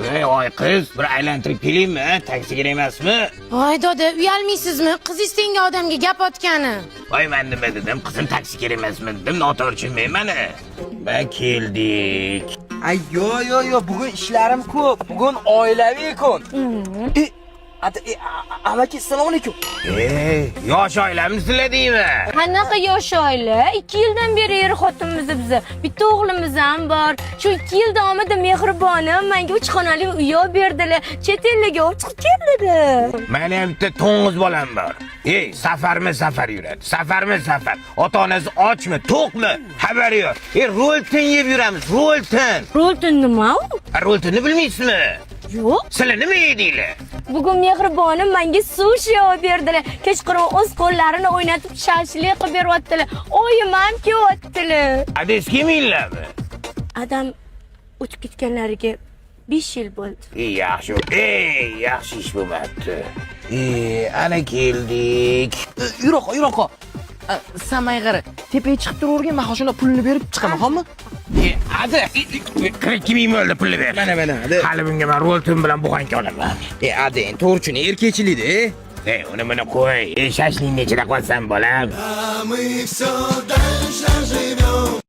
Ey, oy qiz, bir aylantirib kelaymi? Taksi kerak emasmi? Voy doda, uyalmaysizmi? Qizingiz senga odamga gap otgani. Voy, man nima dedim? Qizim, taksi kerak emasmi dedim, noto'g'ri tushunmang mani. Va keldik. Ay, yo yo yo, bugun ishlarim ko'p. Bugun oilaviy kun. E, ata, amaki, assalomu alaykum. Ey, yosh oilamizlar deymi? Qanaqa yosh oila? 2 yildan beri er xotinmiz biz. Bitta o'g'limiz ham bor. Shu 2 yil davomida mehribonim menga uch xonali uy olib berdilar. Chet ellarga olib chiqib keldilar. Mani ham bitta to'ng'iz bolam bor. Ey, safarmi safar yuradi. Safarmi safar. Ota-onasi ochmi, to'qmi? Xabari yo'q. Ey, Rolton yeb yuramiz, Rolton. Rolton nima u? Roltonni bilmaysizmi? Yo'q. Sizlar nima yedinglar? Bugun mehribonim menga sushi olib berdilar. Kechqurun o'z qo'llarini o'ynatib shashlik qilib beryaptilar. Oyim ham kelyaptilar. Ades kelmanglarmi? Adam o'tib ketganlariga 5 yil bo'ldi. Ey, yaxshi. Ey, yaxshi ish bo'lmabdi. Ey, ana keldik. Yura qol, yura qol. San menga qara. Tepaga chiqib turavergin, men hozir shunda pulni berib chiqaman, xo'pmi? Ey, adi, 42 ming bo'ldi, pulni ber. Mana, mana, adi. Hali bunga men Rolton bilan буханка olaman. E, adi, endi to'g'ri tushun, erkakchilikda, e. Ey, uni buni qo'y. Ey, shashlikni nechida qo'ysam, bolam? А мы все дальше живем.